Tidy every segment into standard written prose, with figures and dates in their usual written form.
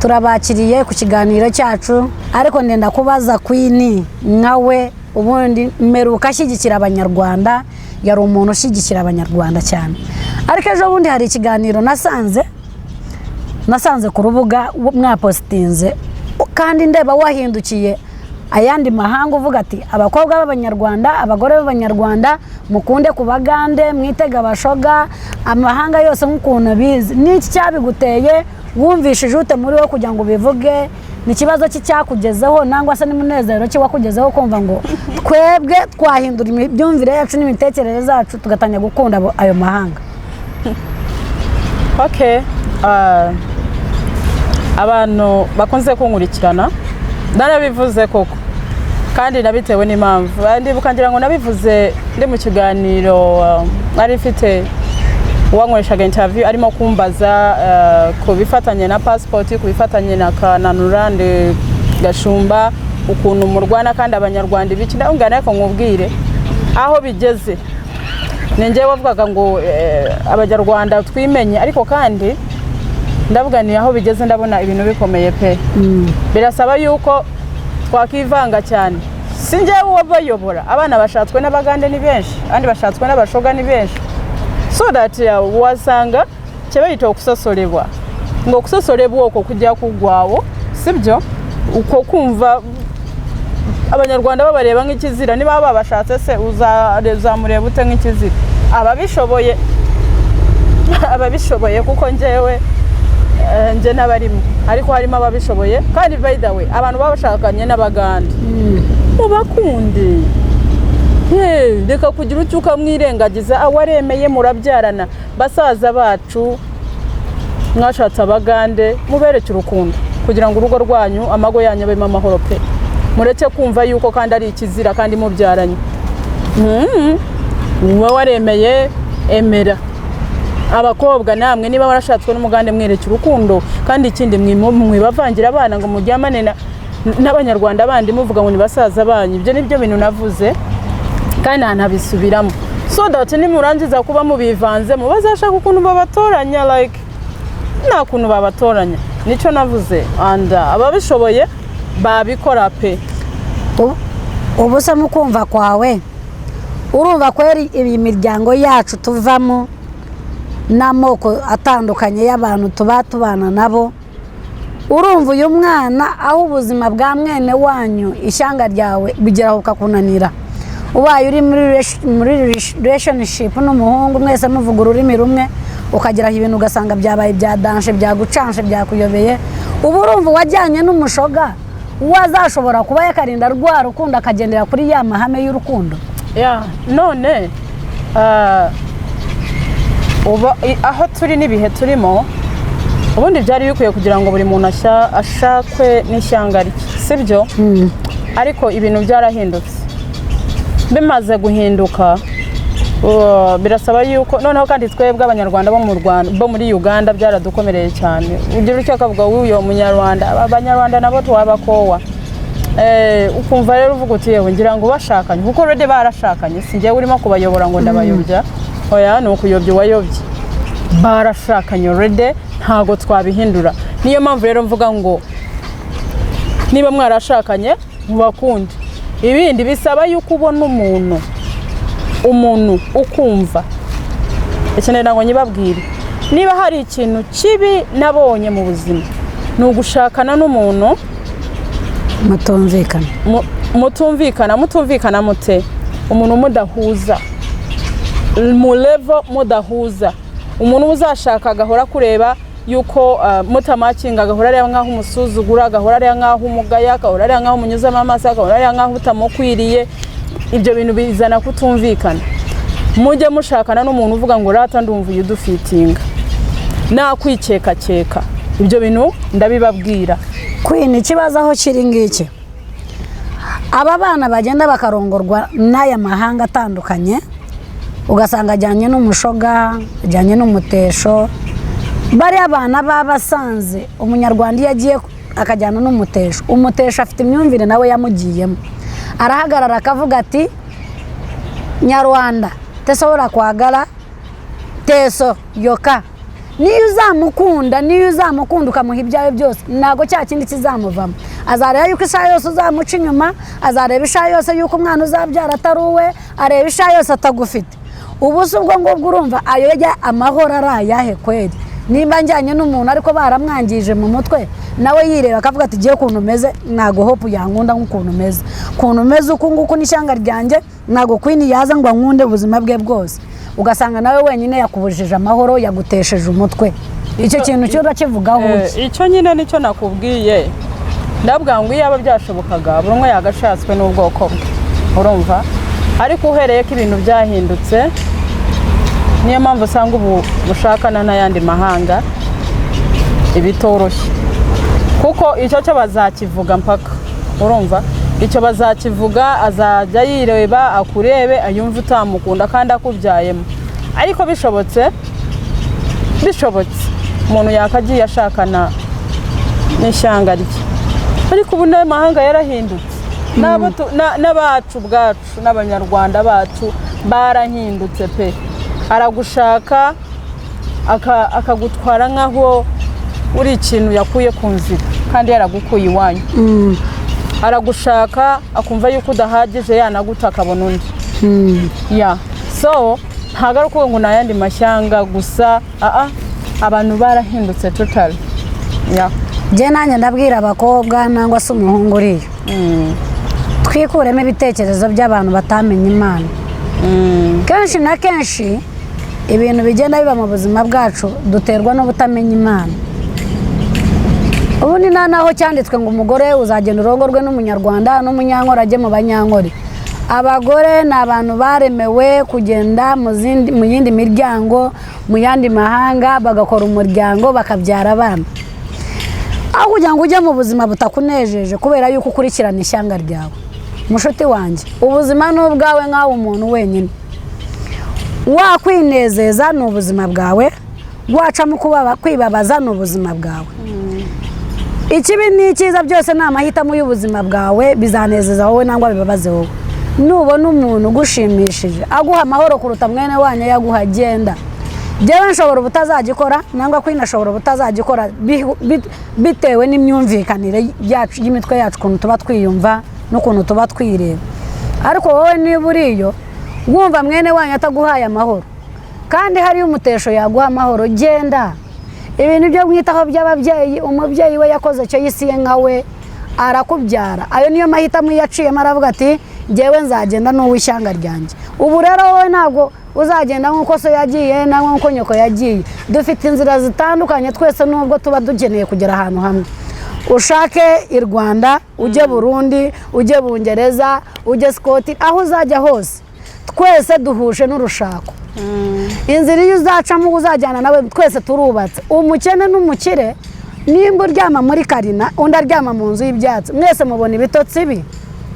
Turabakiriye ku kiganiro cyacu, ariko ndenda kubaza Queen nkawe. Ubundi mperuka ashyigikira Abanyarwanda, yari umuntu ushyigikira Abanyarwanda cyane, ariko ejo bundi hari ikiganiro nasanze ku rubuga mwapositinze, kandi ndeba wahindukiye ayandi mahanga, uvuga ati: "Abakobwa b'Abanyarwanda, abagore b'Abanyarwanda, mukunde ku Bagande, mwitega abashoga amahanga yose." Nk'ukuntu bizi, n'iki cyabiguteye? Wumvishije ute muri wowe kugira ngo ubivuge? Ni ikibazo ki cyakugezeho, nangwa se n'umunezero ki wakugezeho kumva ngo twebwe twahindura imyumvire yacu n'imitekerereze yacu, tugatangira gukunda ayo mahanga? Okay, abantu bakunze kunkurikirana, narabivuze koko kandi nabitewe n'impamvu. Ndibuka, ngira ngo nabivuze ndi mu kiganiro, nari mfite uwankoreshaga interview, arimo kumbaza ku bifatanye na passport, ku bifatanye na Kananura ndi Gashumba, ukuntu murwana kandi Abanyarwanda ibiki. Ndababwira, ariko nkubwire aho bigeze, ni njyewe wavugaga ngo Abanyarwanda twimenye, ariko kandi ndavuga ni aho bigeze, ndabona ibintu bikomeye pe, birasaba yuko twakivanga cyane. Si njyewe wabayobora, abana bashatswe n'Abagande ni benshi, abandi bashatswe n'Abashoga ni benshi, so that wasanga kyebayita okusosolebwa, ng'okusosolebwa okwo kujja kuggwawo, sibyo? Uko kumva Abanyarwanda babareba nk'ikizira, niba babashatse se uzamureba ute nk'ikizira? Ababishoboye, ababishoboye, kuko njyewe njye n'abarimo, ariko harimo ababishoboye. Kandi by the way, abantu baba bashakanye n'Abagande, mubakunde. Hey, reka kugira icyo ukamwirengagiza, waremeye murabyarana. Basaza bacu mwashatse Abagande, mubereke urukundo kugira ngo urugo rwanyu, amago yanyu abemo amahoro pe. Mureke kumva yuko kandi ari ikizira kandi mubyaranye. Uba waremeye, emera. Abakobwa namwe, niba warashatswe n'Umugande, mwereke urukundo. Kandi ikindi, mwibavangira abana ngo muryamane n'Abanyarwanda bandi, muvuga ngo ni basaza banyu. Ibyo ni byo bintu navuze kandi ntanabisubiramo, so that nimurangiza kuba mubivanzemo, bazashaka ukuntu babatoranya, like nta kuntu babatoranya. Nicyo navuze, and ababishoboye babikora pe. Ubu se mu kumva kwawe, urumva kweri iyi miryango yacu tuvamo n'amoko atandukanye y'abantu tuba tubana nabo, urumva uyu mwana, aho ubuzima bwa mwene wanyu, ishyanga ryawe, bigeraho bukakunanira, ubaye uri muri relationship n'umuhungu, mwese muvuga ururimi rumwe, ukageraho ibintu ugasanga byabaye ibya danger, byagucanshe, byakuyobeye, ubu urumva uwajyanye n'umushoga wazashobora kuba yakarinda rwa rukundo, akagendera kuri ya mahame y'urukundo? Ya, none uba aho turi n'ibihe turimo, ubundi byari bikwiye kugira ngo buri muntu ashakwe n'ishyanga rye, sibyo? Ariko ibintu byarahindutse. Bimaze guhinduka, birasaba yuko noneho kandi twebwe Abanyarwanda bo mu Rwanda, bo muri Uganda, byaradukomereye cyane. Ugira icyo akavuga w'uyo Munyarwanda, aba Banyarwanda nabo twabakowa. Ukumva rero uvuga uti: "Yewe, ngira ngo bashakanye," kuko already barashakanye. Si njyewe urimo kubayobora ngo ndabayobya, oya, ni ukuyobya uwayobye. Barashakanye already, ntago twabihindura. Niyo mpamvu rero mvuga ngo niba mwarashakanye, mubakunde. Ibindi bisaba yuko ubona umuntu ukumva ikenera ngo nyibabwire. Niba hari ikintu kibi nabonye mu buzima, ni ugushakana n'umuntu mutumvikana. Mutumvikana. Mutumvikana mute? Umuntu mudahuza mu level, mudahuza, umuntu uzashaka agahora kureba yuko mutamakinga, agahora areba nk'aho umusuzugura, agahora areba nk'aho umugaya, agahora areba nk'aho umunyuzamo amaso, agahora areba nk'aho utamukwiriye. Ibyo bintu bizana kutumvikana. Mujye mushakana n'umuntu uvuga ngo: "Rata, ndumva uyu udufitinga," nakwikekakeka. Ibyo bintu ndabibabwira. Queen, ikibazo aho kiri ngiki: aba bana bagenda bakarongorwa n'aya mahanga atandukanye, ugasanga ajyanye n'umushoga, ajyanye n'umutesho, bariya bana baba basanze Umunyarwanda iyo agiye akajyana n'umutesho, umutesho afite imyumvire nawe yamugiyemo, arahagarara akavuga ati: "Nyarwanda tesobola kwagala teso yoka." Niyo uzamukunda ukamuha ibyawe byose, ntabwo cya kindi kizamuvamo. Azareba yuko isaha yose uzamuca inyuma, azareba isaha yose yuko umwana uzabyara atari uwe, areba isaha yose atagufite. Ubu se ubwo ngubwo urumva ayo yajya amahoro ari ayahe kweri? Nimba njyanye n'umuntu ariko baramwangije mu mutwe, nawe yireba akavuga ati: "Giye ukuntu umeze, ntabwo Hope yankunda nk'ukuntu umeze, ukuntu umeze uku nguku n'ishyanga ryanjye, ntabwo Queen yaza ngo ankunde ubuzima bwe bwose." Ugasanga nawe wenyine yakubujije amahoro, yagutesheje umutwe. Icyo kintu cyo urakivugaho iki? Icyo nyine nicyo nakubwiye, ndabwira ngo iyaba byashobokaga buri umwe yagashatswe n'ubwoko bwe, urumva? Ariko uhereye ko ibintu byahindutse, niyo mpamvu usanga ubu bushakana n'ayandi mahanga ibitoroshye, kuko icyo cyo bazakivuga mpaka, urumva? Icyo bazakivuga, azajya yireba akurebe ayumve utamukunda kandi akubyayemo. Ariko bishobotse umuntu yakagiye ashakana n'ishyanga rye. Ariko ubu n'amahanga yarahindutse. N'abacu ubwacu n'Abanyarwanda bacu barahindutse pe. Aragushaka akagutwara nk'aho uri ikintu yakuye ku nzira kandi yaragukuye iwanyu. Aragushaka akumva yuko udahagije, yanaguta akabona undi. Ya, so ntabwo ari ukuvuga ngo ni ayandi mashyanga gusa, aa, abantu barahindutse totally, ya. Njye nanjye ndabwira abakobwa nangwa se umuhungu uriyo, twikuremo ibitekerezo by'abantu batamenye Imana. Kenshi na kenshi ibintu bigenda biba mu buzima bwacu duterwa no butamenya Imana. Ubundi nta naho cyanditswe ngo umugore uzagenda urongorwe n'Umunyarwanda, n'Umunyankore ajye mu Banyankore. Abagore ni abantu baremewe kugenda mu yindi miryango, mu yandi mahanga, bagakora umuryango, bakabyara abana, aho kugira ngo ujye mu buzima butakunejeje kubera yuko ukurikirana ishyanga ryawe. Mushuti wanjye, ubuzima ni ubwawe nk'aho umuntu wenyine wakwinezeza ni ubuzima bwawe, wacamo kwibabaza ni ubuzima bwawe. Ikibi n'icyiza byose ni amahitamo y'ubuzima bwawe, bizanezeza wowe nangwa bibabaze wowe. Nubona umuntu ugushimishije, aguha amahoro kuruta mwene wanyu yaguha, genda. Njyewe nshobora ubutazagikora nangwa Queen ashobora ubutazagikora, bitewe n'imyumvikanire yacu y'imitwe yacu, ukuntu tuba twiyumva n'ukuntu tuba twireba. Ariko wowe niba uriyo wumva mwene wanyu ataguhaye amahoro kandi hariyo umutesho yaguha amahoro, genda. Ibintu byo mwitaho by'ababyeyi, umubyeyi we yakoze icyo yisiye nka we arakubyara, ayo niyo mahitamo iyo aciyemo, aravuga ati: "Ngewe nzagenda n'uw'ishyanga ryanjye." Ubu rero wowe ntabwo uzagenda nk'uko so yagiye nawe nk'uko nyoko yagiye. Dufite inzira zitandukanye twese, nubwo tuba dukeneye kugera ahantu hamwe. Ushake i Rwanda, ujye Burundi, ujye Bungereza, ujye Sikoti, aho uzajya hose, twese duhuje n'urushako. Inzira iyo uzacamo uzajyana nawe, twese turubatse, umukene n'umukire. Nimba uryama muri karina, undi aryama mu nzu y'ibyatsi, mwese mubona ibitotsi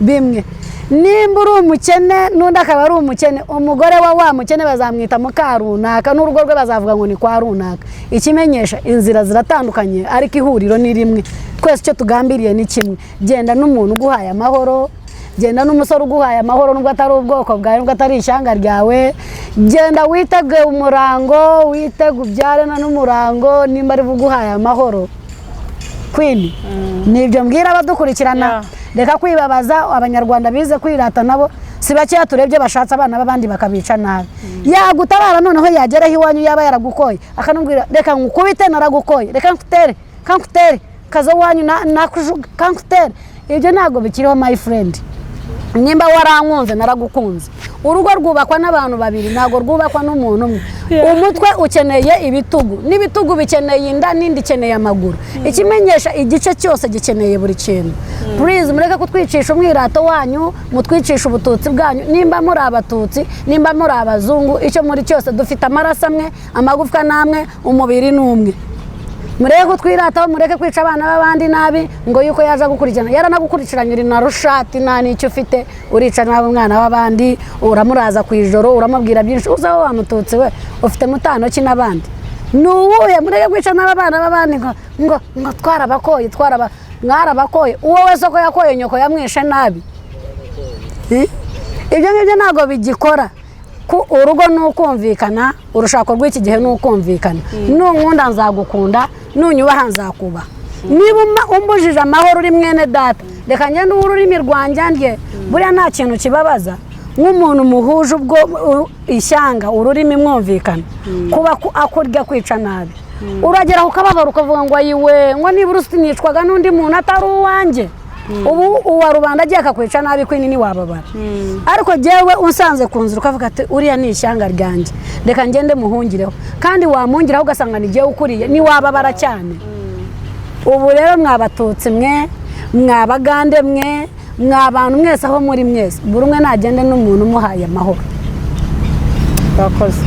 bimwe. Nimba uri umukene n'undi akaba ari umukene, umugore wa wa mukene bazamwita muka runaka, n'urugo rwe bazavuga ngo ni kwa runaka. Ikimenyesha, inzira ziratandukanye ariko ihuriro ni rimwe, twese icyo tugambiriye ni kimwe. Genda n'umuntu uguhaye amahoro, genda n'umusore uguhaye amahoro, nubwo atari ubwoko bwawe, nubwo atari ishyanga ryawe. Genda witege umurango, witege ubyare n'umurango nimba ari uguhaye amahoro. Queen, nibyo mbwira abadukurikirana. Reka kwibabaza. Abanyarwanda bize kwirata nabo si bakeya, turebye bashatse abana b'abandi bakabica nabi. Yagutabara noneho yageraho iwanyu, yaba yaragukoye, akanubwira: "Reka nkukubite, naragukoye, reka nkutere, kankutere kazo wanyu nakujuga kankutere." Ibyo ntabwo bikiriho, my friend. Nimba warankunze, naragukunze. Urugo rwubakwa n'abantu babiri, ntabwo rwubakwa n'umuntu umwe. Umutwe ukeneye ibitugu, n'ibitugu bikeneye inda, n'indi ikeneye amaguru. Ikimenyesha, igice cyose gikeneye buri kintu. Please, mureke kutwicisha umwirato wanyu, mutwicisha ubututsi bwanyu. Nimba muri Abatutsi, nimba muri Abazungu, icyo muri cyose, dufite amaraso amwe, amagufwa ni amwe, umubiri ni umwe. Mureke kutwirataho, mureke kwica abana b'abandi nabi ngo yuko yaje gukurikirana. Yaranagukurikiranye uri na rushati, nta n'icyo ufite, urica nabi umwana w'abandi, uramuraza ku ijoro, uramubwira byinshi. Uzaho wa mututsi we, ufite mutano ki n'abandi? Ni uwuhe? Mureke kwica nabi abana b'abandi ngo twarabakoye, mwarabakoye. Uwo wese ko yakoye nyoko yamwishe nabi. Ibyo ngibyo ntabwo bigikora. Urugo ni ukumvikana, urushako rw'iki gihe ni ukumvikana. Nunkunda nzagukunda, nunyubaha nzakubaha. Niba umbujije amahoro uri mwene data, reka ngende uhe ururimi rwanjye ndye. Buriya nta kintu kibabaza nk'umuntu muhuje ubwo ishyanga, ururimi mwumvikana, kuba akurya kwica nabi. Uragera ukababara, ukavuga ngo ayiwe, ngo nibura usinicwaga n'undi muntu atari uwanjye. Ubu uwa rubanda agiye akakwica nabi kwini ntiwababara, ariko jyewe unsanze ku nzira ukavuga ati uriya ni ishyanga ryanjye, reka ngende muhungireho, kandi wamuhungiraho ugasanga ni jyewe ukuriye, ntiwababara cyane. Ubu rero mwabatutsi mwe, mwabagande mwe, mwabantu mwese aho muri mwese, buri umwe nagende n'umuntu umuhaye amahoro. Urakoze.